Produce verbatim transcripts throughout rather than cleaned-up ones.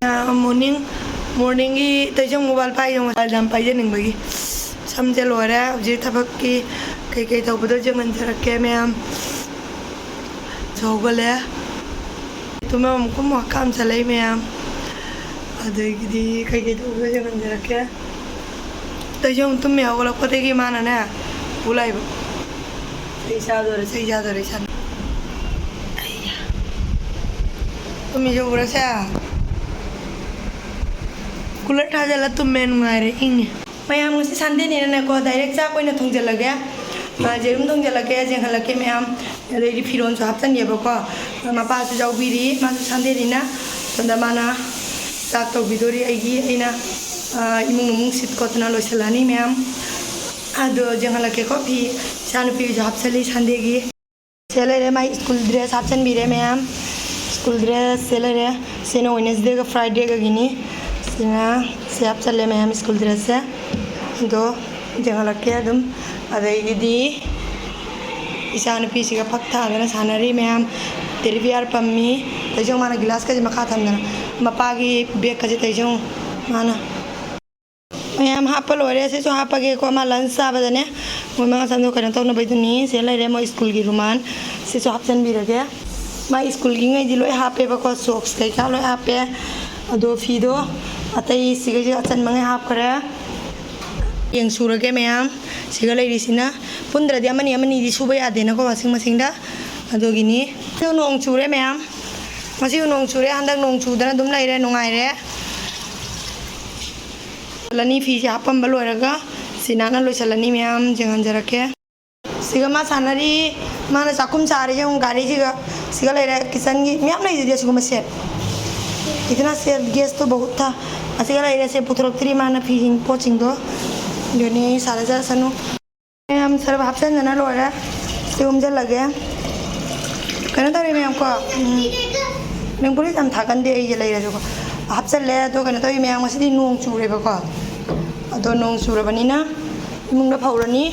Morning ꯃꯣꯔꯅꯤꯡꯒꯤ ꯇꯩꯖꯪ mobile ꯄꯥꯏ ꯌꯦꯡꯉꯣ, mobile ꯌꯥꯝ ꯄꯥꯏꯖꯅꯤꯡꯕꯒꯤ꯫ ꯁꯝꯁꯦ ꯂꯣꯏꯔꯦ꯫ ꯍꯧꯖꯤꯛ ꯊꯕꯛꯀꯤ ꯀꯩꯀꯩ ꯇꯧꯕꯗꯣ ꯌꯦꯡꯍꯟꯖꯔꯛꯀꯦ ꯃꯌꯥꯝ꯫ ꯍꯧꯒꯠꯂꯦ꯫ ꯇꯨꯝꯕ ꯑꯃꯨꯛ ꯀꯨꯝ ꯍꯛꯀꯥꯝ ꯆꯠꯂꯛꯏ ꯃꯌꯥꯝ꯫ ꯑꯗꯒꯤꯗꯤ ꯀꯩꯀꯩ ꯇꯧꯕꯗꯣ ꯌꯦꯡꯍꯟꯖꯔꯛꯀꯦ꯫ ꯇꯩꯁꯦ ꯑꯃꯨꯛ ꯇꯨꯝꯃꯦ ꯍꯧꯒꯠꯂꯛꯄꯗꯒꯤ ꯃꯥꯅꯅꯦ ꯄꯨ ꯂꯥꯛꯏꯕ꯫ ꯆꯩ ꯆꯥꯗꯣꯔꯦ, ꯆꯩ ꯆꯥꯗꯣꯔꯦ ꯏꯁꯥꯅ꯫ ꯑꯩꯌꯥ꯫ ꯇꯨꯝꯃꯤꯁꯦ ꯎꯔꯁꯦ꯫ ꯀꯨꯂꯔ ꯊꯥꯖꯤꯜꯂ ꯇꯨꯝꯃꯦ, ꯅꯨꯡꯉꯥꯏꯔꯦ, ꯏꯪꯉꯦ꯫ ꯃꯌꯥꯝ, ꯉꯁꯤ ꯁꯟꯗꯦꯅꯤꯅꯅꯦꯀꯣ, ꯗꯥꯏꯔꯦꯛ ꯆꯥꯛ ꯑꯣꯏꯅ ꯊꯣꯡꯖꯤꯜꯂꯒꯦ꯫ ꯑ, ꯌꯦꯔꯨꯝ ꯊꯣꯡꯖꯤꯜꯂꯒꯦ, ꯌꯦꯡꯍꯜꯂꯛꯀꯦ ꯃꯌꯥꯝ꯫ ꯑꯗꯩꯗꯤ ꯐꯤꯔꯣꯜꯁꯨ ꯍꯥꯞꯆꯤꯟꯒꯦꯕꯀꯣ꯫ ꯃꯄꯥꯁꯨ ꯌꯥꯎꯕꯤꯔꯤ, ꯃꯥꯁꯨ ꯁꯟꯗꯦꯅꯤꯅ꯫ ꯁꯣꯝꯗ ꯃꯥꯅ ꯆꯥꯛ ꯇꯧꯕꯤꯗꯣꯔꯤ ꯑꯩꯒꯤ꯫ ꯑꯩꯅ, ꯑ, ꯏꯃꯨꯡ ꯃꯅꯨꯡ ꯁꯤꯠ ꯈꯣꯠꯇꯅ ꯂꯣꯏꯁꯤꯜꯂꯅꯤ ꯃꯌꯥꯝ꯫ ꯑꯗꯣ ꯌꯦꯡꯍꯜꯂꯛꯀꯦꯀꯣ, ꯐꯤ ꯏꯆꯥꯅꯨꯄꯤꯒꯤꯁꯨ ꯍꯥꯞꯆꯤꯜꯂꯤ ꯁꯟꯗꯦꯒꯤ꯫ ꯁꯦ ꯂꯩꯔꯦ, ꯃꯥꯏ ꯁ꯭ꯀꯨꯜ ꯗ꯭ꯔꯦꯁ ꯍꯥꯞꯆꯤꯟꯕꯤꯔꯦ ꯃꯌꯥꯝ꯫ ꯁ꯭ꯀꯨꯜ ꯗ꯭ꯔꯦꯁ ꯁꯦ ꯂꯩꯔꯦ꯫ ꯁꯤꯅ ꯋꯦꯅꯁꯗꯦꯒ ꯐ꯭ꯔꯥꯏꯗꯦꯒꯒꯤꯅꯤ꯫ ꯁꯤꯅ ꯁꯤ ꯍꯥꯞꯆꯜꯂꯦ ꯃꯌꯥꯝ, ꯁ꯭ꯀꯨꯜ ꯗ꯭ꯔꯦꯁꯁꯦ꯫ ꯑꯗꯣ ꯌꯦꯡꯍꯜꯂꯛꯀꯦ ꯑꯗꯨꯝ꯫ ꯑꯗꯒꯤꯗꯤ ꯏꯆꯥꯅꯨꯄꯤꯁꯤꯒ ꯐꯛ ꯊꯥꯗꯅ ꯁꯥꯟꯅꯔꯤ ꯃꯌꯥꯝ꯫ Teddy beer ꯄꯝꯃꯤ꯫ ꯇꯩꯖꯧ ꯃꯥꯅ ꯒꯤꯂꯥꯁꯀꯁꯦ ꯃꯈꯥ ꯊꯝꯗꯅ꯫ ꯃꯄꯥꯒꯤ ꯕꯦꯒꯀꯁꯦ ꯇꯩꯖꯧ ꯃꯥꯅ꯫ ꯃꯌꯥꯝ ꯍꯥꯞꯄ ꯂꯣꯏꯔꯦ꯫ ꯁꯤꯁꯨ ꯍꯥꯞꯄꯒꯦꯀꯣ, ꯃꯥ ꯂꯟꯁ ꯆꯥꯕꯗꯅꯦ꯫ ꯃꯣꯏ ꯃꯉꯥ ꯆꯥꯝꯗꯣ ꯀꯩꯅꯣ ꯇꯧꯅꯕꯩꯗꯨꯅꯤ꯫ ꯁꯤꯗ ꯂꯩꯔꯦ ꯃꯣꯏ ꯁ꯭ꯀꯨꯜꯒꯤ ꯔꯨꯃꯥꯟ꯫ ꯁꯤꯁꯨ ꯍꯥꯞꯆꯤꯟꯕꯤꯔꯒꯦ꯫ ꯃꯥ ꯁ꯭ꯀꯨꯜꯒꯤꯉꯩꯗꯤ ꯂꯣꯏ ꯍꯥꯞꯄꯦꯕꯀꯣ, ꯁꯣꯛꯁ ꯀꯩꯀꯥ ꯂꯣꯏ ꯍꯥꯞꯄꯦ꯫ ꯑꯗꯣ ꯐꯤꯗꯣ ꯑꯇꯩ ꯁꯤꯒꯩꯁꯦ ꯑꯆꯟꯕꯉꯩ ꯍꯥꯞꯈ꯭ꯔꯦ꯫ ꯌꯦꯡ ꯁꯨꯔꯒꯦ ꯃꯌꯥꯝ꯫ ꯁꯤꯒ ꯂꯩꯔꯤꯁꯤꯅ ꯄꯨꯟꯗ꯭ꯔꯗꯤ ꯑꯃꯅꯤ ꯑꯃꯅꯤꯗꯤ ꯁꯨꯕ ꯌꯥꯗꯦꯅꯀꯣ ꯋꯥꯁꯤꯡ ꯃꯦꯆꯤꯟꯗ꯫ ꯑꯗꯨꯒꯤꯅꯤ꯫ ꯉꯁꯤ ꯅꯣꯡ ꯆꯨꯔꯦ ꯃꯌꯥꯝ꯫ ꯉꯁꯤ ꯅꯣꯡ ꯆꯨꯔꯦ꯫ ꯍꯟꯗꯛ ꯅꯣꯡ ꯆꯨꯗꯅ ꯑꯗꯨꯝ ꯂꯩꯔꯦ, ꯅꯨꯡꯉꯥꯏꯔꯦ꯫ ꯂꯅꯤ ꯐꯤꯁꯦ ꯍꯥꯞꯄꯝꯕ ꯂꯣꯏꯔꯒ ꯁꯤꯅꯥꯅ ꯂꯣꯏꯁꯤꯜꯂꯅꯤ ꯃꯌꯥꯝ, ꯌꯦꯡꯍꯟꯖꯔꯛꯀꯦ꯫ ꯁꯤꯒ ꯃꯥ ꯁꯥꯟꯅꯔꯤ, ꯃꯥꯅ ꯆꯥꯛꯈꯨꯝ ꯁꯥꯔꯤ ꯌꯦꯡꯉꯨ, ꯒꯥꯔꯤꯁꯤꯒ꯫ ꯁꯤꯒ ꯂꯩꯔꯦ ꯀꯤꯠꯆꯟꯒꯤ ꯃꯌꯥꯝ ꯂꯩꯁꯤꯗꯤ ꯑꯁꯤꯒꯨꯝꯕ ꯁꯦꯠ꯫ ꯏꯇꯅꯥ ꯁꯦꯠ ꯒꯦꯁꯇꯣ ꯕꯍꯨꯠ ꯊꯥ꯫ ꯑꯁꯤꯒ ꯂꯩꯔꯦ, ꯁꯦ ꯄꯨꯊꯣꯔꯛꯇ꯭ꯔꯤ ꯃꯥꯅ ꯐꯤꯁꯤꯡ ꯄꯣꯠꯁꯤꯡꯗꯣ꯫ ꯑꯗꯨꯅꯤ ꯁꯥꯟꯅꯖꯔꯁꯅꯨ꯫ ꯃꯌꯥꯝ ꯁꯔꯞ ꯍꯥꯞꯆꯟꯗꯅ ꯂꯣꯏꯔꯦ꯫ ꯁꯤ ꯎꯝꯖꯜꯂꯒꯦ꯫ ꯀꯩꯅꯣ ꯇꯧꯔꯦ ꯃꯌꯥꯝ ꯀꯣ, ꯎꯝ, ꯃꯦꯡ ꯐꯨꯔꯤꯠ ꯌꯥꯝ ꯊꯥꯒꯟꯗꯦ ꯑꯩꯁꯦ ꯂꯩꯔꯁꯨꯀꯣ꯫ ꯍꯥꯞꯆꯜꯂꯦ꯫ ꯑꯗꯣ ꯀꯩꯅꯣ ꯇꯧꯋꯤ ꯃꯌꯥꯝ, ꯉꯁꯤꯗꯤ ꯅꯣꯡ ꯆꯨꯔꯦꯕꯀꯣ꯫ ꯑꯗꯣ ꯅꯣꯡ ꯆꯨꯔꯕꯅꯤꯅ ꯏꯃꯨꯡꯗ ꯐꯧꯔꯅꯤ꯫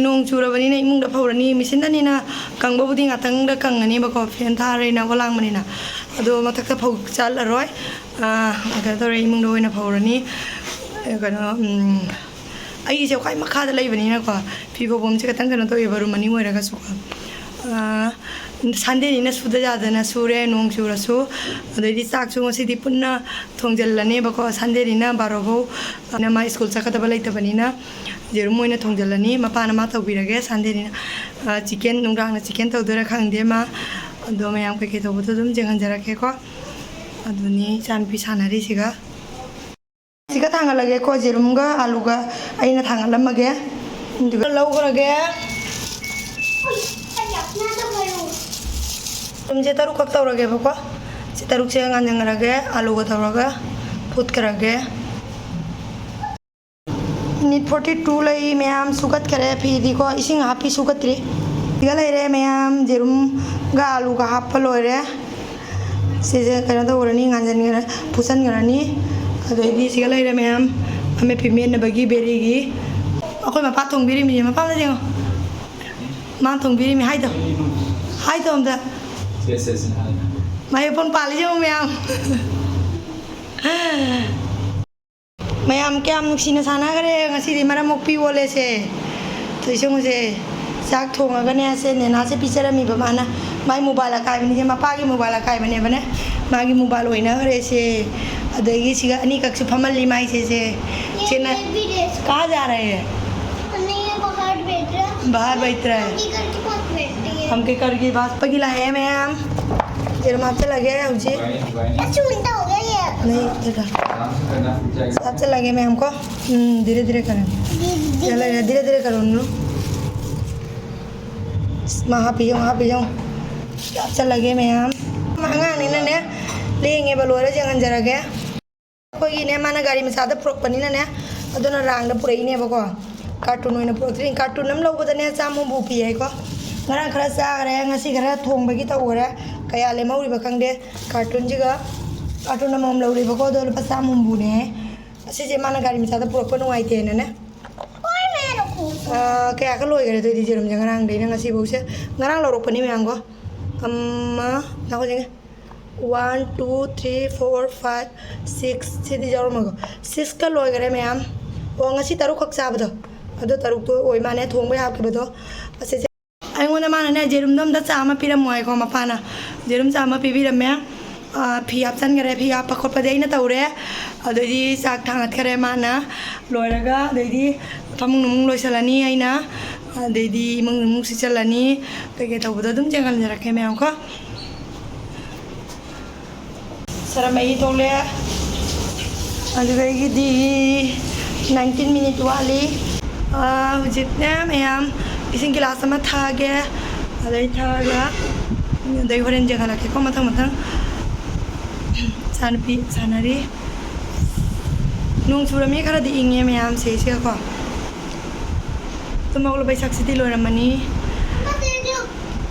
ꯅꯣꯡ ꯆꯨꯔꯕꯅꯤꯅ ꯏꯃꯨꯡꯗ ꯐꯧꯔꯅꯤ꯫ ꯃꯦꯆꯤꯟꯗꯅꯤꯅ ꯀꯪꯕꯕꯨꯗꯤ ꯉꯥꯛꯇꯪꯗ ꯀꯪꯉꯅꯦꯕꯀꯣ, ꯐꯦꯟ ꯊꯥꯔꯦꯅ ꯋꯥꯂꯥꯡꯕꯅꯤꯅ꯫ ꯑꯗꯣ ꯃꯊꯛꯇ ꯐꯧ ꯆꯠꯂꯔꯣꯏ꯫ ꯑꯥ, ꯀꯩꯅꯣ ꯇꯧꯔꯦ, ꯏꯃꯨꯡꯗ ꯑꯣꯏꯅ ꯐꯧꯔꯅꯤ꯫ ꯀꯩꯅꯣ, ꯎꯝ, ꯑꯩꯒꯤꯁꯦ ꯈ꯭ꯋꯥꯏ ꯃꯈꯥꯗ ꯂꯩꯕꯅꯤꯅꯀꯣ, ꯐꯤ ꯐꯧꯐꯝꯁꯦ ꯈꯤꯇꯪ ꯀꯩꯅꯣ ꯇꯧꯋꯦꯕ, ꯔꯨꯝ ꯑꯅꯤ ꯑꯣꯏꯔꯒꯁꯨꯀꯣ꯫ ꯑꯥ, ꯁꯟꯗꯦꯅꯤꯅ ꯁꯨꯗ ꯌꯥꯗꯅ ꯁꯨꯔꯦ, ꯅꯣꯡ ꯆꯨꯔꯁꯨ꯫ ꯑꯗꯩꯗꯤ ꯆꯥꯛꯁꯨ ꯉꯁꯤꯗꯤ ꯄꯨꯟꯅ ꯊꯣꯡꯖꯤꯜꯂꯅꯦꯕꯀꯣ, ꯁꯟꯗꯦꯅꯤꯅ ꯕꯥꯔꯣ ꯐꯧ꯫ ꯑꯗꯨꯅ ꯃꯥ ꯁ꯭ꯀꯨꯜ ꯆꯠꯀꯗꯕ ꯂꯩꯇꯕꯅꯤꯅ ꯌꯦꯔꯨꯝ ꯑꯣꯏꯅ ꯊꯣꯡꯖꯤꯜꯂꯅꯤ꯫ ꯃꯄꯥꯅ ꯃꯥ ꯇꯧꯕꯤꯔꯒꯦ, ꯁꯟꯗꯦꯅꯤꯅ꯫ ꯑꯥ, ꯆꯤꯀꯦꯟ, ꯅꯨꯡꯗꯥꯡꯅ ꯆꯤꯀꯦꯟ ꯇꯧꯗꯣꯏꯔꯥ ꯈꯪꯗꯦ ꯃꯥ꯫ ꯑꯗꯣ ꯃꯌꯥꯝ ꯀꯩꯀꯩ ꯇꯧꯕꯗꯣ ꯑꯗꯨꯝ ꯌꯦꯡꯍꯟꯖꯔꯛꯀꯦꯀꯣ꯫ ꯑꯗꯨꯅꯤ ꯏꯆꯥꯅꯨꯄꯤ ꯁꯥꯟꯅꯔꯤꯁꯤꯒ꯫ ꯁꯤꯒ ꯊꯥꯡꯒꯠꯂꯒꯦꯀꯣ, ꯌꯦꯔꯨꯝꯒ ꯑꯥꯂꯨꯒ ꯑꯩꯅ ꯊꯥꯡꯒꯠꯂꯝꯃꯒꯦ꯫ ꯑꯗꯨꯒ ꯂꯧꯈ꯭ꯔꯒꯦ꯫ ꯌꯦꯔꯨꯝꯁꯦ ꯇꯔꯨꯛꯈꯛ ꯇꯧꯔꯒꯦꯕꯀꯣ꯫ ꯁꯤ ꯇꯔꯨꯛꯁꯦ ꯉꯥꯟꯁꯤꯟꯈ꯭ꯔꯒꯦ, ꯑꯥꯂꯨꯒ ꯇꯧꯔꯒ ꯐꯨꯠꯈ꯭ꯔꯒꯦ꯫ ꯃꯤꯅꯤꯠ ꯐꯣꯔꯇꯤ ꯇꯨ ꯂꯩ ꯃꯌꯥꯝ, ꯁꯨꯒꯠꯈꯔꯦ ꯐꯤꯗꯤꯀꯣ, ꯏꯁꯤꯡ ꯍꯥꯞꯄꯤ ꯁꯨꯒꯠꯇ꯭ꯔꯤ꯫ ꯁꯤꯒ ꯂꯩꯔꯦ ꯃꯌꯥꯝ, ꯌꯦꯔꯨꯝꯒ ꯑꯥꯂꯨꯒ ꯍꯥꯞꯄ ꯂꯣꯏꯔꯦ꯫ ꯁꯤꯁꯦ ꯀꯩꯅꯣ ꯇꯧꯈ꯭ꯔꯅꯤ, ꯉꯥꯟꯁꯤꯟꯈ꯭ꯔ ꯐꯨꯠꯁꯟꯈ꯭ꯔꯅꯤ꯫ ꯑꯗꯩꯗꯤ ꯁꯤꯒ ꯂꯩꯔꯦ ꯃꯌꯥꯝ, ꯑꯃꯦꯠꯄꯤ ꯃꯦꯠꯅꯕꯒꯤ ꯕꯦꯔꯤꯒꯤ꯫ ꯑꯩꯈꯣꯏ ꯃꯄꯥ ꯊꯣꯡꯕꯤꯔꯤꯃꯤꯅꯦ, ꯃꯄꯥ ꯑꯝꯇ ꯌꯦꯡꯉꯣ꯫ ꯃꯥ ꯊꯣꯡꯕꯤꯔꯤꯃꯤ ꯍꯥꯏꯗꯣ꯫ ꯍꯥꯏꯗꯣ ꯑꯝꯇ꯫ ꯃꯥꯏ ꯐꯣꯟ ꯄꯥꯜꯂꯤ ꯌꯦꯡꯉꯣ ꯃꯌꯥꯝ꯫ ꯃꯌꯥꯝ ꯀꯌꯥꯝ ꯅꯨꯡꯁꯤꯅ ꯁꯥꯟꯅꯈ꯭ꯔꯦ ꯉꯁꯤꯗꯤ, ꯃꯔꯝ ꯃꯣꯛꯄꯤ ꯑꯣꯜꯂꯦꯁꯦ꯫ ꯇꯣꯏꯁꯪꯁꯦ ꯆꯥꯛ ꯊꯣꯡꯉꯒꯅꯦ, ꯁꯦ ꯅꯦꯅꯥꯁꯦ ꯄꯤꯖꯔꯝꯃꯤꯕ ꯃꯥꯅ꯫ ꯃꯥꯏ ꯃꯣꯕꯥꯏꯜ ꯑꯀꯥꯏꯕꯅꯤꯁꯦ, ꯃꯄꯥꯒꯤ ꯃꯣꯕꯥꯏꯜ ꯑꯀꯥꯏꯕꯅꯦꯕꯅꯦ꯫ ꯃꯥꯒꯤ ꯃꯣꯕꯥꯏꯜ ꯑꯣꯏꯅꯈ꯭ꯔꯦ ꯁꯦ꯫ ꯑꯗꯒꯤ ꯁꯤꯒ ꯑꯅꯤꯈꯛꯁꯨ ꯐꯝꯍꯜꯂꯤ ꯃꯥꯏꯁꯦ ꯁꯦ꯫ ꯁꯤꯅ ꯀꯥ ꯖꯥ ꯔꯍꯦ ꯍꯦ? नहीं, ये बाहर बैठ रहा है। बाहर बैठ रहा है। हम के घर के पास बैठते हैं। हम के घर के पास पगी लाए हैं मैम। तेरे माँ चला गया है उजे। अच्छा, उल्टा हो गया ये। नहीं, देखा। सब चला गया मैम को। हम्म, धीरे धीरे करें। धीरे धीरे। चला गया, धीरे धीरे करो उन लोग। वहाँ पे जाओ, वहाँ पे जाओ। सब चला गया मैम। ꯑꯉꯥꯡꯅꯤꯅꯅꯦ, ꯂꯦꯡꯉꯦꯕ ꯂꯣꯏꯔ ꯌꯦꯡꯍꯟꯖꯔꯒꯦ꯫ ꯑꯩꯈꯣꯏꯒꯤꯅꯦ, ꯃꯥꯅ ꯒꯥꯔꯤ ꯃꯆꯥꯗ ꯄꯨꯔꯛꯄꯅꯤꯅꯅꯦ, ꯑꯗꯨꯅ ꯔꯥꯡꯗ ꯄꯨꯔꯛꯏꯅꯦꯕꯀꯣ꯫ ꯀꯥꯔꯇꯨꯟ ꯑꯣꯏꯅ ꯄꯨꯔꯛꯇ꯭ꯔꯤ꯫ ꯀꯥꯔꯇꯨꯟ ꯑꯃ ꯂꯧꯕꯗꯅꯦ, ꯆꯥꯝꯃ ꯍꯨꯝꯐꯨ ꯄꯤ ꯍꯥꯏꯀꯣ꯫ ꯉꯔꯥꯡ ꯈꯔ ꯆꯥꯈ꯭ꯔꯦ, ꯉꯁꯤ ꯈꯔ ꯊꯣꯡꯕꯒꯤ ꯇꯧꯈ꯭ꯔꯦ꯫ ꯀꯌꯥ ꯂꯦꯝꯍꯧꯔꯤꯕ ꯈꯪꯗꯦ꯫ ꯀꯥꯔꯇꯨꯟꯁꯤꯒ, ꯀꯥꯔꯇꯨꯟ ꯑꯃꯃꯝ ꯂꯧꯔꯦꯕꯀꯣ, ꯑꯗꯣ ꯂꯨꯄꯥ ꯆꯥꯝꯃ ꯍꯨꯝꯐꯨꯅꯦ꯫ ꯑꯁꯤꯁꯦ ꯃꯥꯅ ꯒꯥꯔꯤ ꯃꯆꯥꯗ ꯄꯨꯔꯛꯄ ꯅꯨꯡꯉꯥꯏꯇꯦꯅꯅꯦ꯫ ꯑꯥ, ꯀꯌꯥꯒ ꯂꯣꯏꯈꯔꯦ ꯑꯗꯨꯑꯣꯏꯗꯤ ꯌꯦꯔꯨꯝꯁꯦ ꯉꯔꯥꯡꯗꯩꯅ ꯉꯁꯤꯐꯧꯁꯦ? ꯉꯔꯥꯡ ꯂꯧꯔꯛꯄꯅꯤ ꯃꯌꯥꯝꯀꯣ꯫ ꯑꯃ, ꯉꯥꯏꯈꯣ ꯌꯦꯡꯒꯦ꯫ One, two, three, four, five, six, ꯁꯤꯗꯤ ꯌꯥꯎꯔꯝꯃꯒ ꯁꯤꯛꯁꯀ ꯂꯣꯏꯈꯔꯦ ꯃꯌꯥꯝ꯫ ꯑꯣ, ꯉꯁꯤ ꯇꯔꯨꯛꯈꯛ ꯆꯥꯕꯗꯣ, ꯑꯗꯣ ꯇꯔꯨꯛꯇꯣ ꯑꯣꯏ ꯃꯥꯅꯦ, ꯊꯣꯡꯕ ꯍꯥꯞꯈꯤꯕꯗꯣ꯫ ꯑꯁꯤꯁꯦ ꯑꯩꯉꯣꯟꯗ ꯃꯥꯅꯅꯦ ꯌꯦꯔꯨꯝꯗꯣ ꯑꯝꯇ ꯆꯥꯝꯃ ꯄꯤꯔꯝꯃꯣ ꯍꯥꯏꯀꯣ, ꯃꯄꯥꯅ ꯌꯦꯔꯨꯝ ꯆꯥꯝꯃ ꯄꯤꯕꯤꯔꯝꯃꯦ꯫ ꯑꯥ, ꯐꯤ ꯍꯥꯞꯆꯟꯈꯔꯦ, ꯐꯤ ꯍꯥꯞꯄ ꯈꯣꯠꯄꯗꯤ ꯑꯩꯅ ꯇꯧꯔꯦ꯫ ꯑꯗꯩꯗꯤ ꯆꯥꯛ ꯊꯥꯡꯒꯠꯈꯔꯦ ꯃꯥꯅ꯫ ꯂꯣꯏꯔꯒ ꯑꯗꯩꯗꯤ ꯐꯃꯨꯡ ꯅꯨꯡꯃꯨꯡ ꯂꯣꯏꯁꯤꯜꯂꯅꯤ ꯑꯩꯅ, ꯑꯗꯩꯗꯤ ꯏꯃꯨꯡ ꯅꯨꯡꯃꯨꯡ ꯁꯤꯠꯆꯜꯂꯅꯤ꯫ ꯀꯩꯀꯩ ꯇꯧꯕꯗꯣ ꯑꯗꯨꯝ ꯌꯦꯡꯍꯟꯖꯔꯛꯀꯦ ꯃꯌꯥꯝ ꯀꯣ꯫ ꯁꯔꯝ ꯑꯩ ꯊꯣꯛꯂꯛꯑꯦ꯫ ꯑꯗꯨꯗꯒꯤꯗꯤ nineteen minute ꯋꯥꯠꯂꯤ꯫ ꯑꯥ, ꯍꯧꯖꯤꯛꯅꯦ ꯃꯌꯥꯝ ꯏꯁꯤꯡ ꯒꯤꯂꯥꯁ ꯑꯃ ꯊꯛꯑꯒꯦ꯫ ꯑꯗꯩ ꯊꯛꯑꯒ ꯑꯗꯩ ꯍꯣꯔꯦꯟ ꯌꯦꯡꯍꯜꯂꯛꯀꯦꯀꯣ ꯃꯊꯪ ꯃꯊꯪ꯫ ꯏꯆꯥꯅꯨꯄꯤ ꯁꯥꯟꯅꯔꯤ꯫ ꯅꯣꯡ ꯆꯨꯔꯝꯃꯤ ꯈꯔꯗꯤ ꯏꯪꯉꯦ ꯃꯌꯥꯝ ꯁꯤꯁꯤꯒꯀꯣ꯫ ꯇꯨꯝ ꯍꯧꯒꯠꯂꯛꯄꯩ ꯁꯛꯁꯤꯗꯤ ꯂꯣꯏꯔꯝꯃꯅꯤ꯫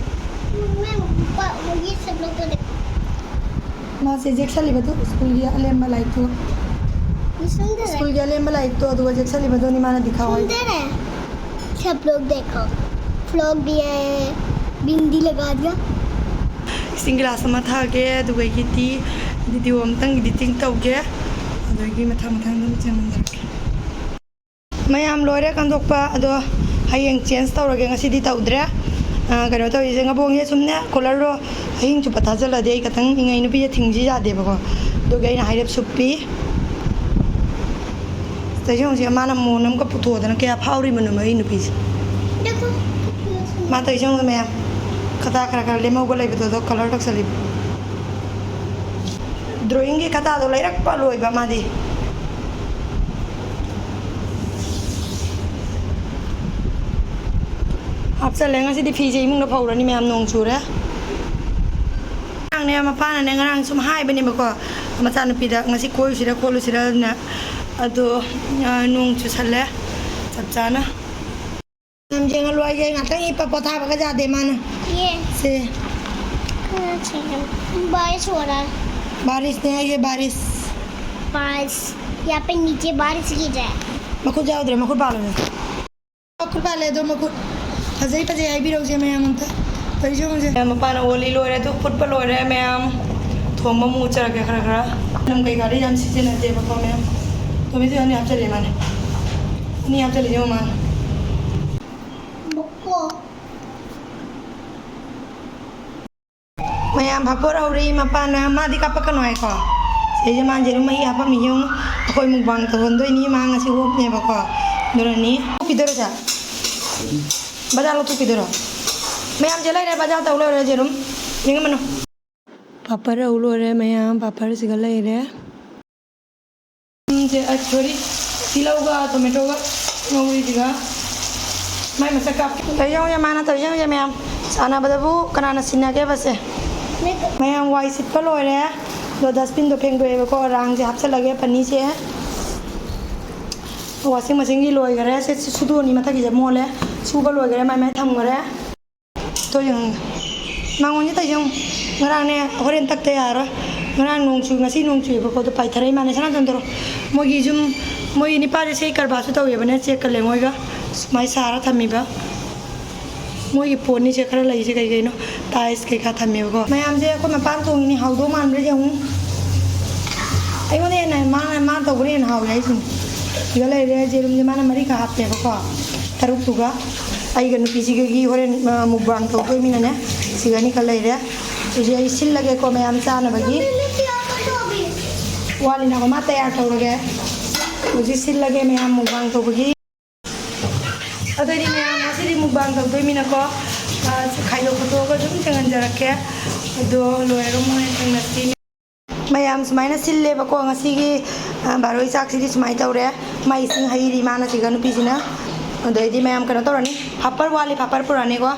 ये सब लोग को देखो। ꯃꯥꯁꯦ ꯌꯦꯛꯁꯜꯂꯤꯕꯗꯨ ꯁ꯭ꯀꯨꯜꯒꯤ ꯑꯂꯦꯝꯕ ꯂꯥꯏꯔꯤꯛꯇꯨ, ये सुंदर है। ꯁ꯭ꯀꯨꯜꯒꯤ ꯑꯂꯦꯝꯕ ꯂꯥꯏꯔꯤꯛꯇꯣ ꯑꯗꯨꯒ ꯌꯦꯛꯁꯜꯂꯤꯕꯗꯨꯅꯤ ꯃꯥꯅ ꯗꯤꯈꯥ ꯍꯣꯏ꯫ सुंदर है। सब लोग देखो, फ्रॉक भी है, बिंदी लगा दिया। ꯏꯁꯤꯡ ꯒꯤꯂꯥꯁ ꯑꯃ ꯊꯛꯑꯒꯦ, ꯑꯗꯨꯒ ꯑꯩꯒꯤꯗꯤ ꯚꯤꯗꯤꯑꯣ ꯑꯝꯇꯪ ꯏꯗꯤꯇꯤꯡ ꯇꯧꯒꯦ, ꯑꯗꯨꯗꯒꯤ ꯃꯊꯪ ꯃꯊꯪ ꯑꯗꯨꯝ ꯆꯦꯟꯃꯤꯟꯅꯔꯛꯀꯦ꯫ ꯃꯌꯥꯝ ꯂꯣꯏꯔꯦ ꯀꯟꯗꯣꯛꯄ, ꯑꯗꯣ ꯍꯌꯦꯡ ꯆꯦꯟꯖ ꯇꯧꯔꯒꯦ, ꯉꯁꯤꯗꯤ ꯇꯧꯗ꯭ꯔꯦ꯫ ꯑ, ꯀꯩꯅꯣ ꯇꯧꯔꯤꯁꯦ, ꯉꯕꯣꯡꯁꯦ ꯁꯨꯝꯅꯦ ꯀꯣꯂꯔꯗꯣ ꯑꯍꯤꯡ ꯆꯨꯞꯄ ꯊꯥꯖꯤꯜꯂꯗꯤ ꯑꯩ ꯈꯇꯪ ꯏꯉꯩ ꯅꯨꯄꯤꯁꯦ ꯊꯤꯡꯁꯤ ꯌꯥꯗꯦꯕꯀꯣ꯫ ꯑꯗꯨꯒꯤ ꯑꯩꯅ ꯍꯥꯏꯔꯞ ꯁꯨꯞꯄꯤ꯫ ꯁꯤꯗꯩꯁꯤ ꯍꯧꯖꯤꯛ ꯃꯥꯅ ꯃꯣꯟ ꯑꯃꯒ ꯄꯨꯊꯣꯛꯗꯅ ꯀꯌꯥ ꯐꯥꯎꯔꯤꯕꯅꯣ ꯑꯩ ꯅꯨꯄꯤꯁꯦ꯫ देखो, ꯃꯥ ꯇꯧꯔꯤꯁꯦ ꯌꯦꯡꯉꯨ ꯃꯌꯥꯝ, ꯈꯇꯥ ꯈꯔ ꯈꯔ ꯂꯦꯝꯍꯧꯕ ꯂꯩꯕꯗꯣ ꯑꯗꯣ ꯀꯂꯔ ꯇꯧꯁꯜꯂꯤꯕ꯫ ꯗ꯭ꯔꯣꯌꯤꯡꯒꯤ ꯈꯇꯥꯗꯣ ꯂꯩꯔꯛꯄ ꯂꯣꯏꯕ ꯃꯥꯗꯤ꯫ ꯍꯥꯞꯆꯜꯂꯦ꯫ ꯉꯁꯤꯗꯤ ꯐꯤꯁꯦ ꯏꯃꯨꯡꯗ ꯐꯧꯔꯅꯤ ꯃꯌꯥꯝ, ꯅꯣꯡ ꯆꯨꯔꯦ꯫ ꯉꯔꯥꯡꯅꯦ ꯃꯄꯥꯅꯅꯦ ꯉꯔꯥꯡ ꯁꯨꯝ ꯍꯥꯏꯕꯅꯦꯕꯀꯣ, ꯃꯆꯥꯅꯨꯄꯤꯗ ꯉꯁꯤ ꯀꯣꯏꯔꯨꯁꯤꯔ ꯈꯣꯠꯂꯨꯁꯤꯔꯅ꯫ ꯑꯗꯣ, ꯑ, ꯅꯣꯡ ꯆꯨꯁꯜꯂꯦ ꯆꯞ ꯆꯥꯅ꯫ ꯌꯥꯝ ꯌꯦꯡꯍꯜꯂꯣ ꯍꯥꯏꯁꯦ, ꯉꯥꯛꯇꯪ ꯍꯤꯞꯄ ꯄꯣꯊꯥꯕꯒ ꯌꯥꯗꯦ ꯃꯥꯅ꯫ ये ꯁꯦ꯫ कहाँ से है? बारिश हो रहा है। बारिश नहीं है, ये बारिश। बारिश, यहाँ पे नीचे बारिश गिर रहा है। ꯃꯈꯨꯠ ꯌꯥꯎꯗ꯭ꯔꯦ, ꯃꯈꯨꯠ ꯄꯥꯜꯂꯣ꯫ ꯃꯈꯨꯠ ꯄꯥꯜꯂꯦ ꯑꯗꯣ, ꯃꯈꯨꯠ ꯐꯖꯩ ꯐꯖꯩ ꯍꯥꯏꯕꯤꯔꯛꯎꯁꯦ ꯃꯌꯥꯝ ꯑꯝꯇ꯫ ꯐꯩꯖꯣꯝꯁꯦ꯫ ꯃꯄꯥꯟ ꯑꯣꯜꯂꯤ ꯂꯣꯏꯔꯦ, ꯑꯗꯨ ꯐꯨꯠꯄ ꯂꯣꯏꯔꯦ ꯃꯌꯥꯝ꯫ ꯊꯣꯡꯕ ꯑꯃꯨꯛ ꯎꯠꯆꯔꯛꯀꯦ ꯈꯔ ꯈꯔ꯫ ꯂꯝ ꯀꯩꯀꯥꯗꯤ ꯌꯥꯝ ꯁꯤꯖꯤꯟꯅꯗꯦꯕꯀꯣ ꯃꯌꯥꯝ꯫ ꯇꯣꯃꯦꯇꯣ ꯑꯅꯤ ꯍꯥꯞꯆꯜꯂꯦ ꯃꯥꯅ꯫ ꯑꯅꯤ ꯍꯥꯞꯆꯜꯂꯤꯁꯦ ꯌꯦꯡꯉꯣ ꯃꯥꯅ꯫ ꯃꯌꯥꯝ ꯄꯥꯐꯣꯔ ꯍꯧꯔꯤ ꯃꯄꯥꯅ, ꯃꯥꯗꯤ ꯀꯥꯞꯄꯛꯀꯅꯣ ꯍꯥꯏꯀꯣ꯫ ꯁꯤꯗꯩꯁꯤꯗ ꯃꯥꯅ ꯌꯦꯔꯨꯝ ꯃꯍꯤ ꯍꯥꯞꯄꯝꯃꯤ ꯌꯦꯡꯉꯨ꯫ ꯑꯩꯈꯣꯏ ꯃꯨꯛꯕꯥꯡ ꯇꯧꯍꯟꯗꯣꯏꯅꯤ, ꯃꯥ ꯉꯁꯤ ꯑꯣꯐꯅꯦꯕꯀꯣ꯫ ꯑꯗꯨꯅꯅꯤ꯫ ꯂꯧꯊꯣꯛꯄꯤꯗꯣꯏꯔꯣ ꯁꯦ? ꯕꯖꯥꯔ ꯂꯧꯊꯣꯛꯄꯤꯗꯣꯏꯔꯣ? ꯃꯌꯥꯝꯁꯦ ꯂꯩꯔꯦ, ꯕꯖꯥꯔ ꯇꯧ ꯂꯣꯏꯔꯦ ꯌꯦꯔꯨꯝ꯫ ꯌꯦꯡꯉꯝꯃꯅꯨ꯫ ꯄꯥꯄꯔ ꯍꯧ ꯂꯣꯏꯔꯦ ꯃꯌꯥꯝ, ꯄꯥꯄꯔꯁꯤꯒ ꯂꯩꯔꯦ꯫ ꯎꯝ, ꯁꯦ, ꯑ, ꯁꯣꯔꯤ, ꯇꯤꯜꯍꯧꯒ ꯇꯣꯃꯦꯇꯣꯒ ꯉꯧꯔꯤꯁꯤꯒ ꯃꯥꯏ ꯃꯁꯛ ꯀꯥꯞꯀꯦ꯫ ꯇꯧꯔꯤꯁꯦ ꯌꯦꯡꯉꯨꯁꯦ, ꯃꯥꯅ ꯇꯧꯔꯤꯁꯦ ꯌꯦꯡꯉꯨꯁꯦ ꯃꯌꯥꯝ꯫ ꯁꯥꯟꯅꯕꯗꯕꯨ ꯀꯅꯥꯅ ꯁꯤꯟꯅꯒꯦꯕꯁꯦ? ꯃꯌꯥꯝ ꯋꯥꯏ ꯁꯤꯠꯄ ꯂꯣꯏꯔꯦ꯫ ꯑꯗꯣ dustbin-ꯗꯣ ꯐꯦꯡꯗꯣꯛꯑꯦꯕꯀꯣ, ꯔꯥꯡꯁꯦ ꯍꯥꯞꯆꯜꯂꯒꯦ ꯄꯅꯤꯁꯦ꯫ Washing machine-ꯒꯤ ꯂꯣꯏꯈꯔꯦ꯫ ꯁꯦ, ꯁꯤ ꯁꯨꯗꯣꯛꯑꯅꯤ, ꯃꯊꯛꯀꯤꯁꯦ ꯃꯣꯠꯂꯦ꯫ ꯁꯨꯕ ꯂꯣꯏꯈꯔꯦ, ꯃꯥꯏ ꯃꯥꯏ ꯊꯝꯈꯔꯦ꯫ ꯇꯣ ꯌꯦꯡꯉꯨ꯫ ꯃꯉꯣꯟꯁꯦ ꯇꯧꯔꯤꯁꯦ ꯌꯦꯡꯉꯨ꯫ ꯉꯔꯥꯡꯅꯦ, ꯍꯣꯔꯦꯟ ꯇꯛꯇ ꯌꯥꯔꯣꯏ꯫ ꯉꯔꯥꯡ ꯅꯣꯡ ꯆꯨꯏ, ꯉꯁꯤ ꯅꯣꯡ ꯆꯨꯏꯕꯀꯣ, ꯑꯗꯣ ꯄꯥꯏꯊꯔꯛꯏ ꯃꯥꯅꯦ꯫ ꯁꯅꯥꯇꯣꯟ ꯇꯧꯔꯣ꯫ ꯃꯣꯏꯒꯤ ꯌꯨꯝ, ꯃꯣꯏ ꯅꯤꯄꯥꯁꯦ ꯁꯤ ꯀꯔꯕꯥꯔꯁꯨ ꯇꯧꯋꯦꯕꯅꯦ, ꯆꯦꯛꯀ ꯂꯦꯡꯉꯣꯏꯒ ꯁꯨꯃꯥꯏꯅ ꯁꯥꯔ ꯊꯝꯃꯤꯕ꯫ ꯃꯣꯏꯒꯤ ꯄꯣꯠꯅꯤꯁꯦ ꯈꯔ ꯂꯩꯁꯦ ꯀꯩ ꯀꯩꯅꯣ, tiles ꯀꯩꯀꯥ ꯊꯝꯃꯦꯕꯀꯣ꯫ ꯃꯌꯥꯝꯁꯦ ꯑꯩꯈꯣꯏ ꯃꯄꯥꯟ ꯊꯣꯡꯉꯤꯅꯤ, ꯍꯥꯎꯗꯧ ꯃꯥꯟꯕ꯭ꯔꯥ ꯌꯦꯡꯉꯨ꯫ ꯑꯩꯉꯣꯟꯗ ꯍꯦꯟꯅ ꯃꯥꯅ, ꯃꯥꯅ ꯇꯧꯕꯅ ꯍꯦꯟꯅ ꯍꯥꯎꯋꯦ ꯍꯥꯏꯁꯤꯅꯤ꯫ ꯁꯤꯗ ꯂꯩꯔꯦ, ꯌꯦꯔꯨꯝꯁꯦ ꯃꯥꯅ ꯃꯔꯤꯈꯛ ꯍꯥꯞꯄꯦꯕꯀꯣ, ꯇꯔꯨꯛꯇꯨꯒ꯫ ꯑꯩꯒ ꯅꯨꯄꯤꯁꯤꯒꯒꯤ ꯍꯣꯔꯦꯟ, ꯑ, ꯃꯨꯛꯕꯥꯡ ꯇꯧꯗꯣꯏꯅꯤꯅꯅꯦ, ꯁꯤꯒ ꯑꯅꯤꯈꯛ ꯂꯩꯔꯦ꯫ ꯍꯧꯖꯤꯛ ꯑꯩ ꯁꯤꯜꯂꯒꯦꯀꯣ ꯃꯌꯥꯝ ꯆꯥꯅꯕꯒꯤ꯫ ꯋꯥꯠꯂꯤꯅꯀꯣ, ꯃꯥ ꯇꯌꯥꯔ ꯇꯧꯔꯒꯦ꯫ ꯍꯧꯖꯤꯛ ꯁꯤꯜꯂꯒꯦ ꯃꯌꯥꯝ ꯃꯨꯛꯕꯥꯡ ꯇꯧꯕꯒꯤ꯫ ꯑꯗꯨꯑꯣꯏꯗꯤ ꯃꯌꯥꯝ ꯉꯁꯤꯗꯤ ꯃꯨꯛꯕꯥꯡ ꯇꯧꯗꯣꯏꯃꯤꯅꯀꯣ, ꯑ, ꯈꯥꯏꯗꯣꯛ ꯈꯣꯠꯇꯣꯛꯑꯒ ꯑꯗꯨꯝ ꯊꯦꯡꯍꯟꯖꯔꯛꯀꯦ꯫ ꯑꯗꯣ ꯂꯣꯏꯔꯒ ꯑꯃꯨꯛ ꯍꯦꯟꯅ ꯊꯦꯡꯅꯁꯤ꯫ ꯃꯌꯥꯝ ꯁꯨꯃꯥꯏꯅ ꯁꯤꯜꯂꯦꯕꯀꯣ ꯉꯁꯤꯒꯤ, ꯑ, ꯕꯥꯔꯣꯏ ꯆꯥꯛꯁꯤꯗꯤ ꯁꯨꯃꯥꯏꯅ ꯇꯧꯔꯦ꯫ ꯃꯥꯏ ꯏꯁꯤꯡ ꯍꯩꯔꯤ ꯃꯥꯅ ꯁꯤꯒ ꯅꯨꯄꯤꯁꯤꯅ꯫ ꯑꯗꯩꯗꯤ ꯃꯌꯥꯝ ꯀꯩꯅꯣ ꯇꯧꯔꯅꯤ, ꯄꯥꯄꯔ ꯋꯥꯠꯂꯤ, ꯄꯥꯄꯔ ꯄꯨꯔꯛꯑꯅꯤꯀꯣ꯫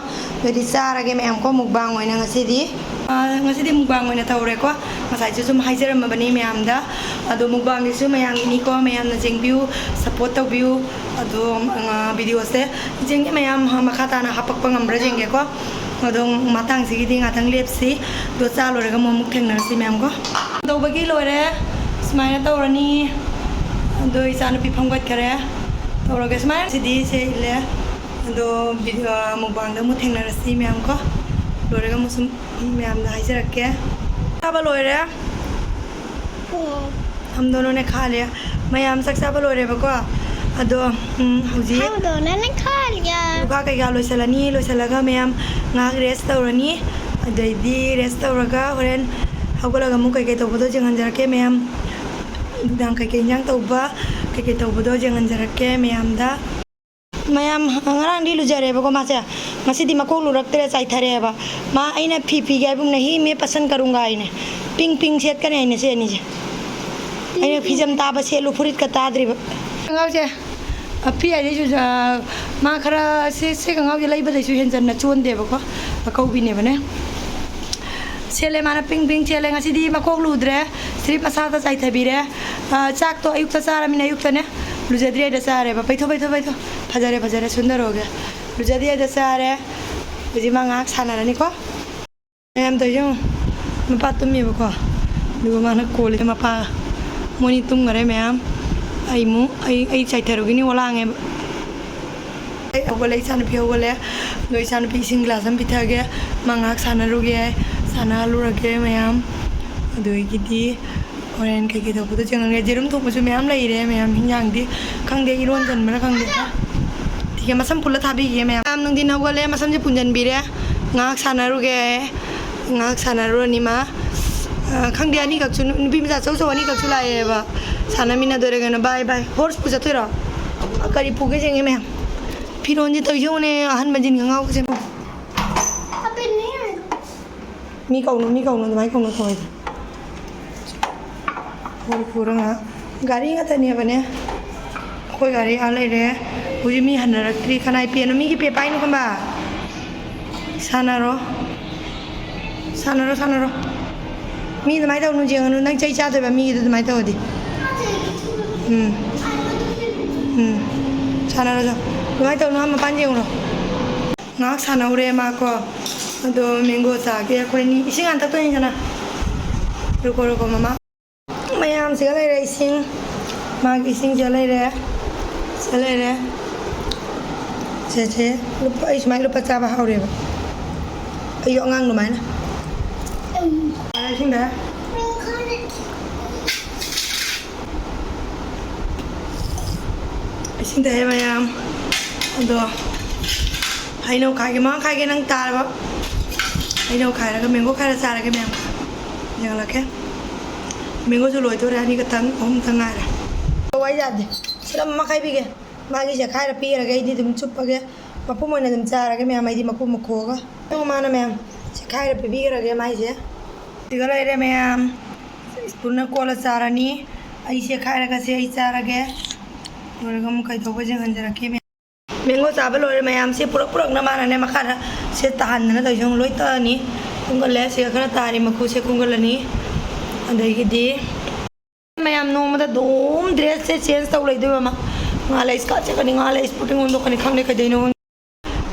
ꯑꯗꯨꯗꯤ ꯆꯥꯔꯒꯦ ꯃꯌꯥꯝ ꯀꯣ, ꯃꯨꯛꯕꯥꯡ ꯑꯣꯏꯅ ꯉꯁꯤꯗꯤ꯫ ꯑ, ꯉꯁꯤꯗꯤ ꯃꯨꯛꯕꯥꯡ ꯑꯣꯏꯅ ꯇꯧꯔꯦꯀꯣ꯫ ꯉꯁꯥꯏꯁꯨ ꯁꯨꯝ ꯍꯥꯏꯖꯔꯝꯃꯕꯅꯤ ꯃꯌꯥꯝꯗ꯫ ꯑꯗꯣ ꯃꯨꯛꯕꯥꯡꯒꯤꯁꯨ ꯃꯌꯥꯝꯒꯤꯅꯤꯀꯣ, ꯃꯌꯥꯝꯅ ꯌꯦꯡꯕꯤꯌꯨ, support ꯇꯧꯕꯤꯌꯨ꯫ ꯑꯗꯣ, ꯑ, video-ꯁꯦ ꯌꯦꯡꯒꯦ ꯃꯌꯥꯝ, ꯃꯈꯥ ꯇꯥꯅ ꯍꯥꯄꯛꯄ ꯉꯝꯕ꯭ꯔꯥ ꯌꯦꯡꯒꯦꯀꯣ꯫ ꯑꯗꯣ ꯃꯇꯥꯡꯁꯤꯒꯤꯗꯤ ꯉꯥꯛꯇꯪ ꯂꯦꯞꯁꯤ꯫ ꯑꯗꯣ ꯆꯥ ꯂꯣꯏꯔꯒ ꯑꯃꯨꯛ, ꯑꯃꯨꯛ ꯊꯦꯡꯅꯔꯁꯤ ꯃꯌꯥꯝꯀꯣ꯫ ꯇꯧꯕꯒꯤ ꯂꯣꯏꯔꯦ꯫ ꯁꯨꯃꯥꯏꯅ ꯇꯧꯔꯅꯤ꯫ ꯑꯗꯣ ꯏꯆꯥꯅꯨꯄꯤ ꯐꯝꯒꯠꯈꯔꯦ꯫ ꯇꯧꯔꯒꯦ ꯁꯨꯃꯥꯏꯅ꯫ ꯁꯤꯗꯤ ꯁꯦ ꯏꯜꯂꯦ꯫ ꯑꯗꯣ ꯚꯤ-, ꯑ, ꯃꯨꯛꯕꯥꯡꯗ ꯑꯃꯨꯛ ꯊꯦꯡꯅꯔꯁꯤ ꯃꯌꯥꯝꯀꯣ꯫ ꯂꯣꯏꯔꯒ ꯑꯃꯨꯛ ꯁꯨꯝ ꯃꯌꯥꯝꯗ ꯍꯥꯏꯖꯔꯛꯀꯦ꯫ ꯆꯥꯕ ꯂꯣꯏꯔꯦ꯫ ꯎꯝ꯫ ꯊꯝꯗꯣꯅꯣꯅꯦ ꯈꯥꯂꯦ꯫ ꯃꯌꯥꯝ ꯆꯥꯛ ꯆꯥꯕ ꯂꯣꯏꯔꯦꯕꯀꯣ꯫ ꯑꯗꯣ, ꯎꯝ, ꯍꯧꯖꯤꯛ ꯊꯝꯗꯣꯅꯣꯅꯦ ꯈꯥꯂꯦ꯫ ꯂꯨꯈꯥ ꯀꯩꯀꯥ ꯂꯣꯏꯁꯤꯜꯂꯅꯤ꯫ ꯂꯣꯏꯁꯤꯜꯂꯒ ꯃꯌꯥꯝ ꯉꯥꯏꯍꯥꯛ rest ꯇꯧꯔꯅꯤ꯫ ꯑꯗꯩꯗꯤ rest ꯇꯧꯔꯒ ꯍꯣꯔꯦꯟ ꯍꯧꯒꯠꯂꯒ ꯑꯃꯨꯛ ꯀꯩꯀꯩ ꯇꯧꯕꯗꯣ ꯌꯦꯡꯍꯟꯖꯔꯛꯀꯦ ꯃꯌꯥꯝ꯫ ꯅꯨꯡꯗꯥꯡ ꯀꯩꯀꯩ ꯏꯟꯖꯥꯡ ꯇꯧꯕ, ꯀꯩꯀꯩ ꯇꯧꯕꯗꯣ ꯌꯦꯡꯍꯟꯖꯔꯛꯀꯦ ꯃꯌꯥꯝꯗ꯫ ꯃꯌꯥꯝ, ꯉꯔꯥꯡꯗꯤ ꯂꯨꯖꯔꯦꯕꯀꯣ ꯃꯥꯁꯦ꯫ ꯉꯁꯤꯗꯤ ꯃꯀꯣꯛ ꯂꯨꯔꯛꯇ꯭ꯔꯦ, ꯆꯥꯏꯊꯔꯦꯕ꯫ ꯃꯥ ꯑꯩꯅ ꯐꯤ ꯄꯤꯒꯦ ꯍꯥꯏꯕꯨ ꯅꯍꯤ ꯃꯦ ꯄꯁꯟ ꯀꯔꯨꯡꯒ ꯍꯥꯏꯅꯦ꯫ ꯄꯤꯡ ꯄꯤꯡ ꯁꯦꯠꯀꯅꯤ ꯍꯥꯏꯅꯦ ꯁꯤ ꯑꯅꯤꯁꯦ꯫ ꯑꯩꯅ ꯐꯤꯖꯝ ꯇꯥꯕ ꯁꯦꯠꯂꯨ, ꯐꯨꯔꯤꯠꯀ ꯇꯥꯗ꯭ꯔꯤꯕ꯫ ꯈꯣꯡꯒ꯭ꯔꯥꯎꯁꯦ, ꯑ, ꯐꯤ ꯍꯥꯏꯗꯤ ꯁꯨ-, ꯑ, ꯃꯥ ꯈꯔ ꯁꯤ, ꯁꯤ ꯈꯣꯡꯒ꯭ꯔꯥꯎꯁꯦ ꯂꯩꯕꯗꯩꯁꯨ ꯍꯦꯟꯖꯟꯅ ꯆꯣꯟꯗꯦꯕꯀꯣ꯫ ꯑꯀꯧꯕꯤꯅꯦꯕꯅꯦ꯫ ꯁꯦꯠꯂꯦ, ꯃꯥꯅ ꯄꯤꯡ ꯄꯤꯡ ꯁꯦꯠꯂꯦ꯫ ꯉꯁꯤꯗꯤ ꯃꯀꯣꯛ ꯂꯨꯗ꯭ꯔꯦ, ꯁꯤꯔꯤꯞ ꯑꯁꯥꯗ ꯆꯥꯏꯊꯕꯤꯔꯦ꯫ ꯑ, ꯆꯥꯛꯇꯣ ꯑꯌꯨꯛꯇ ꯆꯥꯔꯃꯤꯅ ꯑꯌꯨꯛꯇꯅꯦ, ꯂꯨꯖꯗ꯭ꯔꯤꯉꯩꯗ ꯆꯥꯔꯦꯕ꯫ ꯄꯩꯊꯣꯛ, ꯄꯩꯊꯣꯛ, ꯄꯩꯊꯣꯛ꯫ ꯐꯖꯔꯦ, ꯐꯖꯔꯦ, ꯁꯨꯟꯗꯔꯣꯒꯦ꯫ ꯂꯨꯖꯗ꯭ꯔꯤꯉꯩꯗ ꯆꯥꯔꯦ꯫ ꯍꯧꯖꯤꯛ ꯃꯥ ꯉꯥꯏꯍꯥꯛ ꯁꯥꯟꯅꯔꯅꯤꯀꯣ꯫ ꯃꯌꯥꯝ ꯇꯧꯔꯤꯁꯦ ꯌꯦꯡꯉꯨ꯫ ꯃꯄꯥ ꯇꯨꯝꯃꯦꯕꯀꯣ꯫ ꯑꯗꯨꯒ ꯃꯥꯅ ꯀꯣꯜꯂꯤꯁꯦ ꯃꯄꯥ꯫ ꯃꯣꯏꯅꯤ ꯇꯨꯝꯈꯔꯦ ꯃꯌꯥꯝ꯫ ꯑꯩ ꯑꯃꯨꯛ, ꯑꯩ, ꯑꯩ ꯆꯥꯏꯊꯔꯨꯒꯤꯅꯤ ꯑꯣꯂꯥꯡꯉꯦꯕ꯫ ꯑꯩ ꯍꯧꯒꯠꯂꯦ, ꯏꯆꯥꯅꯨꯄꯤ ꯍꯧꯒꯠꯂꯦ꯫ ꯑꯗꯣ ꯏꯆꯥꯅꯨꯄꯤ ꯏꯁꯤꯡ glass ꯑꯃ ꯄꯤꯊꯛꯑꯒꯦ꯫ ꯃꯥ ꯉꯥꯏꯍꯥꯛ ꯁꯥꯟꯅꯔꯨꯒꯦ꯫ ꯁꯥꯟꯅꯍꯜꯂꯨꯔꯒꯦ ꯃꯌꯥꯝ꯫ ꯑꯗꯨꯗꯒꯤꯗꯤ ꯍꯣꯔꯦꯟ ꯀꯩꯀꯩ ꯇꯧꯕꯗꯣ ꯌꯦꯡꯉꯒꯦ꯫ ꯌꯦꯔꯨꯝ ꯊꯣꯡꯕꯁꯨ ꯃꯌꯥꯝ ꯂꯩꯔꯦ ꯃꯌꯥꯝ꯫ ꯍꯤꯟꯖꯥꯡꯗꯤ ꯈꯪꯗꯦ, ꯏꯔꯣꯟꯖꯟꯕ꯭ꯔꯥ ꯈꯪꯗꯦ꯫ ꯊꯤꯒꯦ, ꯃꯁꯝ ꯄꯨꯜꯂ ꯊꯥꯕꯤꯒꯦ ꯃꯌꯥꯝ꯫ ꯃꯌꯥꯝ ꯅꯨꯡꯊꯤꯟ ꯍꯧꯒꯠꯂꯦ, ꯃꯁꯝꯁꯦ ꯄꯨꯟꯖꯟꯕꯤꯔꯦ꯫ ꯉꯥꯏꯍꯥꯛ ꯁꯥꯟꯅꯔꯨꯒꯦ꯫ ꯉꯥꯏꯍꯥꯛ ꯁꯥꯟꯅꯔꯨꯔꯅꯤ ꯃꯥ꯫ ꯑ, ꯈꯪꯗꯦ, ꯑꯅꯤꯈꯛꯁꯨ, ꯅꯨ-, ꯅꯨꯄꯤ ꯃꯆꯥ ꯑꯆꯧ ꯑꯆꯧ ꯑꯅꯤꯈꯛꯁꯨ ꯂꯥꯛꯑꯦꯕ꯫ ꯁꯥꯟꯅꯃꯤꯟꯅꯗꯣꯏꯔꯦ ꯀꯩꯅꯣ꯫ Bye bye꯫ Horse ꯄꯨ ꯆꯠꯇꯣꯏꯔꯣ? ꯑ, ꯀꯔꯤ ꯄꯨꯒꯦ ꯌꯦꯡꯒꯦ ꯃꯌꯥꯝ꯫ ꯐꯤꯔꯣꯟꯁꯦ ꯇꯧꯔꯤꯁꯦ ꯌꯦꯡꯉꯨꯅꯦ, ꯑꯍꯟꯕ jean ꯈꯣꯡꯒ꯭ꯔꯥꯎꯁꯦ꯫ ꯃꯤ ꯀꯧꯅꯨ, ꯃꯤ ꯀꯧꯅꯨ, ꯑꯗꯨꯃꯥꯏꯅ ꯀꯧꯅꯨ ꯊꯧꯑꯣꯏꯗꯦ꯫ ꯍꯣꯏ, ꯄꯨꯔꯒ ꯒꯥꯔꯤ ꯉꯥꯛꯇꯅꯦꯕꯅꯦ꯫ ꯑꯩꯈꯣꯏ ꯒꯥꯔꯤ ꯑꯥ ꯂꯩꯔꯦ꯫ ꯍꯧꯖꯤꯛ ꯃꯤ ꯍꯟꯅꯔꯛꯇ꯭ꯔꯤ꯫ ꯀꯅꯥꯏ ꯄꯦꯅꯣ? ꯃꯤꯒꯤ ꯄꯦ ꯄꯥꯏꯅꯨ ꯈꯝꯕ꯫ ꯁꯥꯟꯅꯔꯣ꯫ ꯁꯥꯟꯅꯔꯣ, ꯁꯥꯟꯅꯔꯣ꯫ ꯃꯤ ꯑꯗꯨꯃꯥꯏꯅ ꯇꯧꯅꯨ, ꯌꯦꯡꯉꯅꯨ꯫ ꯅꯪ ꯆꯩ ꯆꯥꯗꯣꯏꯕ ꯃꯤꯒꯤꯗꯨ ꯑꯗꯨꯃꯥꯏꯅ ꯇꯧꯔꯗꯤ꯫ ꯎꯝ꯫ ꯎꯝ꯫ ꯁꯥꯟꯅꯔꯣ, ꯆꯣ꯫ ꯑꯗꯨꯃꯥꯏꯅ ꯇꯧꯅꯨ, ꯑꯥ ꯃꯄꯥꯟ ꯌꯦꯡꯉꯨꯔꯣ꯫ ꯉꯥꯏꯍꯥꯛ ꯁꯥꯟꯅꯧꯔꯦ ꯃꯥꯀꯣ꯫ ꯑꯗꯣ mango ꯆꯥꯒꯦ ꯑꯩꯈꯣꯏꯅꯤ꯫ ꯏꯁꯤꯡ ꯍꯥꯟꯅ ꯊꯛꯇꯣꯏꯅꯤꯗꯅ꯫ ꯔꯨꯀꯣ, ꯔꯨꯀꯣ, ꯃꯃꯥ꯫ ꯃꯌꯥꯝꯁꯤꯒ ꯂꯩꯔꯦ ꯏꯁꯤꯡ꯫ ꯃꯥꯒꯤ ꯏꯁꯤꯡꯁꯦ ꯂꯩꯔꯦ꯫ ꯁꯤꯗ ꯂꯩꯔꯦ꯫ ꯁꯦ, ꯁꯦ꯫ ꯂꯨꯄꯥ, ꯑꯩ ꯁꯨꯃꯥꯏꯅ ꯂꯨꯄꯥ ꯆꯥꯕ ꯍꯥꯎꯔꯦꯕ꯫ ꯑꯩꯁꯨ ꯑꯉꯥꯡ ꯑꯗꯨꯃꯥꯏꯅ꯫ ꯏꯁꯤꯡꯗ ꯏꯁꯤꯡ ꯊꯛꯑꯦ ꯃꯌꯥꯝ꯫ ꯑꯗꯣ ꯍꯩꯅꯧ ꯈꯥꯏꯒꯦ, ꯃꯥ ꯈꯥꯏꯒꯦ, ꯅꯪ ꯇꯥꯔꯕ? ꯍꯩꯅꯧ ꯈꯥꯏꯔꯒ ꯃꯦꯡꯒꯣ ꯈꯥꯏꯔ ꯆꯥꯔꯒꯦ ꯃꯌꯥꯝ꯫ ꯌꯦꯡꯍꯜꯂꯛꯀꯦ꯫ ꯃꯦꯡꯒꯣꯁꯨ ꯂꯣꯏꯗꯣꯔꯦ, ꯑꯅꯤ ꯈꯛꯇꯪ, ꯑꯍꯨꯝ ꯈꯛꯇꯪ ꯉꯥꯏꯔꯦ꯫ ꯋꯥ ꯌꯥꯗꯦ꯫ ꯁꯤꯗ ꯑꯃ ꯈꯥꯏꯕꯤꯒꯦ꯫ ꯃꯥꯒꯤ ꯆꯦꯈꯥꯏꯔ ꯄꯤꯈ꯭ꯔꯒꯦ, ꯑꯩꯗꯤ ꯑꯗꯨꯝ ꯆꯨꯞꯄꯒꯦ꯫ ꯃꯄꯨꯝ ꯑꯣꯏꯅ ꯑꯗꯨꯝ ꯆꯥꯔꯒꯦ ꯃꯌꯥꯝ, ꯑꯩꯗꯤ ꯃꯀꯨ ꯃꯈꯣꯛꯑꯒ꯫ ꯑꯗꯨꯒ ꯃꯥꯅ ꯃꯌꯥꯝ ꯆꯦꯈꯥꯏꯔ ꯄꯤꯕꯤꯈ꯭ꯔꯒꯦ ꯃꯥꯏꯁꯦ꯫ ꯁꯤꯒ ꯂꯩꯔꯦ ꯃꯌꯥꯝ꯫ ꯁ꯭ꯄꯨꯟꯅ ꯀꯣꯠꯂ ꯆꯥꯔꯅꯤ꯫ ꯑꯩ ꯆꯦꯈꯥꯏꯔꯒ ꯁꯦ ꯑꯩ ꯆꯥꯔꯒꯦ꯫ ꯂꯣꯏꯔꯒ ꯑꯃꯨꯛ ꯀꯩꯗꯧꯕ ꯌꯦꯡꯍꯟꯖꯔꯛꯀꯦ ꯃꯌꯥꯝ꯫ ꯃꯦꯡꯒꯣ ꯆꯥꯕ ꯂꯣꯏꯔꯦ ꯃꯌꯥꯝꯁꯦ꯫ ꯄꯨꯔꯛ ꯄꯨꯔꯛꯅ ꯃꯥꯅꯅꯦ ꯃꯈꯥꯗ ꯁꯦ ꯇꯥꯍꯟꯗꯅ ꯇꯧꯔꯤꯁꯦ꯫ ꯑꯃꯨꯛ ꯂꯣꯏ ꯇꯛꯑꯅꯤ꯫ ꯀꯨꯝꯒꯜꯂꯦ꯫ ꯁꯤꯒ ꯈꯔ ꯇꯥꯔꯤ ꯃꯀꯨꯁꯦ ꯀꯨꯝꯒꯜꯂꯅꯤ꯫ ꯑꯗꯒꯤꯗꯤ ꯃꯌꯥꯝ ꯅꯣꯡꯃꯗ ꯑꯗꯨꯝ ꯗ꯭ꯔꯦꯁꯁꯦ ꯆꯦꯟꯖ ꯇꯧ ꯂꯩꯗꯣꯏꯕ ꯑꯃ꯫ ꯉꯥ ꯂꯩ ꯏꯁꯀꯥꯔꯠ ꯁꯦꯠꯀꯅꯤ, ꯉꯥ ꯂꯩ ꯏꯁꯄꯣꯔꯇꯤꯡ ꯑꯣꯟꯊꯣꯛꯀꯅꯤ, ꯈꯪꯗꯦ ꯀꯩꯗꯩꯅꯣ ꯈꯪꯗꯦ꯫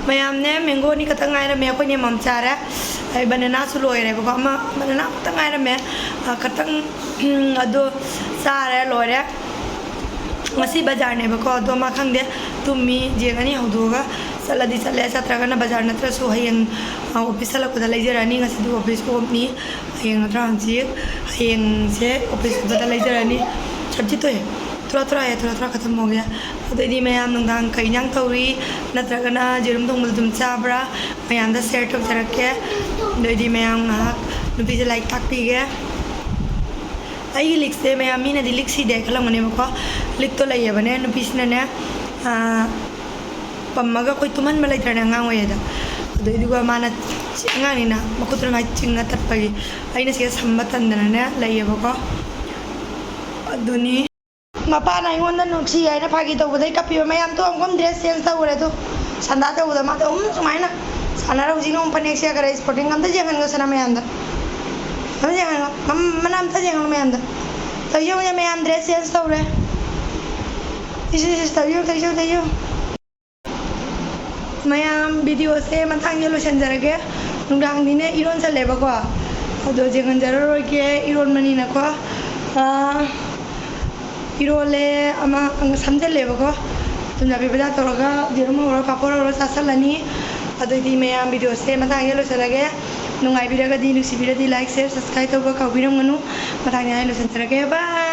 ꯃꯌꯥꯝꯅꯦ, ꯃꯦꯡꯒꯣ ꯑꯅꯤ ꯈꯛꯇꯪ ꯉꯥꯏꯔꯝꯃꯦ꯫ ꯑꯩꯈꯣꯏꯅꯦ ꯃꯝ ꯆꯥꯔꯦ꯫ ꯑꯩ ꯕꯅꯅꯥꯁꯨ ꯂꯣꯏꯔꯦꯕꯀꯣ꯫ ꯑꯃ ꯕꯅꯅꯥ ꯈꯛꯇꯪ ꯉꯥꯏꯔꯝꯃꯦ꯫ ꯑ, ꯈꯛꯇꯪ, ꯎꯝ, ꯑꯗꯣ ꯆꯥꯔꯦ, ꯂꯣꯏꯔꯦ꯫ ꯉꯁꯤ ꯕꯖꯥꯔꯅꯦꯕꯀꯣ, ꯑꯗꯣ ꯃꯥ ꯈꯪꯗꯦ, ꯇꯨꯝꯃꯤ꯫ ꯌꯦꯡꯉꯅꯤ, ꯍꯧꯗꯣꯛꯑꯒ ꯆꯠꯂꯗꯤ ꯆꯠꯂꯦ, ꯆꯠꯇ꯭ꯔꯒꯅ ꯕꯖꯥꯔ ꯅꯠꯇ꯭ꯔꯁꯨ ꯍꯌꯦꯡ, ꯑ, ꯑꯣꯐꯤꯁ ꯍꯜꯂꯛꯄꯗ ꯂꯩꯖꯔꯛꯑꯅꯤ꯫ ꯉꯁꯤꯗꯤ ꯑꯣꯐꯤꯁ ꯑꯣꯐꯅꯤ꯫ ꯍꯌꯦꯡ ꯅꯠꯇ꯭ꯔꯥ ꯍꯪꯆꯤꯠ, ꯍꯌꯦꯡꯁꯦ ꯑꯣꯐꯤꯁ ꯆꯠꯄꯗ ꯂꯩꯖꯔꯛꯑꯅꯤ꯫ ꯁꯞꯖꯤ ꯇꯣꯛꯑꯦ꯫ ꯊꯣꯔꯥ ꯊꯣꯔꯥ ꯍꯥꯏꯌꯦ, ꯊꯣꯔꯥ ꯊꯣꯔꯥ ꯈꯛꯇꯪ ꯃꯣꯒꯦ꯫ ꯑꯗꯩꯗꯤ ꯃꯌꯥꯝ ꯅꯨꯡꯗꯥꯡ ꯀꯩ ꯏꯟꯖꯥꯡ ꯇꯧꯔꯤ, ꯅꯠꯇ꯭ꯔꯒꯅ ꯌꯦꯔꯨꯝ ꯊꯣꯡꯕꯗ ꯑꯗꯨꯝ ꯆꯥꯕ꯭ꯔꯥ, ꯃꯌꯥꯝꯗ ꯁꯤꯌꯔ ꯇꯧꯖꯔꯛꯀꯦ꯫ ꯑꯗꯩꯗꯤ ꯃꯌꯥꯝ ꯉꯥꯏꯍꯥꯛ ꯅꯨꯄꯤꯁꯦ ꯂꯥꯏꯔꯤꯛ ꯇꯥꯛꯄꯤꯒꯦ꯫ ꯑꯩꯒꯤ ꯂꯤꯛꯁꯦ ꯃꯌꯥꯝ ꯃꯤꯅꯗꯤ ꯂꯤꯛ ꯁꯤꯗꯦ ꯈꯜꯂꯝꯒꯅꯦꯕꯀꯣ꯫ ꯂꯤꯛꯇꯣ ꯂꯩꯌꯦꯕꯅꯦ, ꯅꯨꯄꯤꯁꯤꯅꯅꯦ, ꯑꯥ, ꯄꯝꯃꯒ ꯑꯩꯈꯣꯏ ꯇꯨꯝꯍꯟꯕ ꯂꯩꯇ꯭ꯔꯅꯦ ꯑꯉꯥꯡ ꯑꯣꯏꯔꯤꯉꯩꯗ꯫ ꯑꯗꯨꯏꯗꯨꯒ ꯃꯥꯅ ꯁꯤ ꯑꯉꯥꯡꯅꯤꯅ ꯃꯈꯨꯠꯇꯨꯅ ꯃꯥꯏ ꯆꯤꯡꯉ ꯇꯠꯄꯒꯤ ꯑꯩꯅ ꯁꯤꯗ ꯁꯝꯕ ꯇꯟꯗꯅꯅꯦ ꯂꯩꯌꯦꯕꯀꯣ꯫ ꯑꯗꯨꯅꯤ꯫ ꯃꯄꯥꯅ ꯑꯩꯉꯣꯟꯗ ꯅꯨꯡꯁꯤ ꯍꯥꯏꯅ ꯐꯥꯒꯤ ꯇꯧꯕꯗꯩ ꯀꯞꯄꯤꯕ ꯃꯌꯥꯝꯗꯣ ꯑꯃꯨꯛ ꯗ꯭ꯔꯦꯁ ꯆꯦꯟꯖ ꯇꯧꯈ꯭ꯔꯦ꯫ ꯑꯗꯣ ꯁꯟꯗꯥ ꯇꯧꯕꯗ ꯃꯥꯗꯣ ꯑꯍꯨꯝ ꯁꯨꯃꯥꯏꯅ ꯁꯥꯟꯅꯔ ꯍꯧꯖꯤꯛꯅ ꯑꯃꯨꯛ ꯐꯅꯦꯛ ꯁꯦꯠꯈ꯭ꯔꯦ꯫ ꯏꯁꯄꯣꯔꯇꯤꯡ ꯑꯝꯇ ꯌꯦꯡꯍꯟꯈꯣꯁꯤꯅ ꯃꯌꯥꯝꯗ꯫ ꯑꯝꯇ ꯌꯦꯡꯍꯜꯂꯣ꯫ ꯃꯝ-, ꯃꯅꯥ ꯑꯝꯇ ꯌꯦꯡꯍꯜꯂꯣ ꯃꯌꯥꯝꯗ꯫ ꯇꯧꯖꯧꯅꯦ ꯃꯌꯥꯝ, ꯗ꯭ꯔꯦꯁ ꯆꯦꯟꯖ ꯇꯧꯔꯦ꯫ ꯏꯁ, ꯏꯁ, ꯏꯁ, ꯇꯧꯖꯧ, ꯇꯧꯖꯧ, ꯇꯧꯖꯧ꯫ ꯃꯌꯥꯝ, ꯚꯤꯗꯤꯑꯣꯁꯦ ꯃꯇꯥꯡꯁꯦ ꯂꯣꯏꯁꯤꯟꯖꯔꯒꯦ꯫ ꯅꯨꯡꯗꯥꯡꯗꯤꯅꯦ ꯏꯔꯣꯟꯁꯜꯂꯦꯕꯀꯣ꯫ ꯑꯗꯣ ꯌꯦꯡꯍꯟꯖꯔꯔꯣꯏꯒꯦ ꯏꯔꯣꯟꯕꯅꯤꯅꯀꯣ꯫ ꯑꯥ, ꯏꯔꯣꯜꯂꯦ, ꯑꯃ ꯁꯝꯖꯜꯂꯦꯕꯀꯣ꯫ ꯊꯨꯝꯖꯥꯕꯤ ꯕꯖꯥꯔ ꯇꯧꯔꯒ ꯌꯦꯔꯨꯝ ꯍꯧꯔ ꯄꯥꯄꯣꯔ ꯍꯧꯔ ꯆꯥꯁꯜꯂꯅꯤ꯫ ꯑꯗꯨꯗꯤ ꯃꯌꯥꯝ, ꯚꯤꯗꯤꯑꯣꯁꯦ ꯃꯇꯥꯡꯁꯦ ꯂꯣꯏꯁꯤꯜꯂꯒꯦ꯫ ꯅꯨꯡꯉꯥꯏꯕꯤꯔꯒꯗꯤ, ꯅꯨꯡꯁꯤꯕꯤꯔꯗꯤ like, share, subscribe ꯇꯧꯕ ꯀꯥꯎꯕꯤꯔꯝꯒꯅꯨ꯫ ꯃꯇꯥꯡ ꯌꯥꯔꯦ, ꯂꯣꯏꯁꯤꯟꯖꯔꯒꯦ꯫ Bye꯫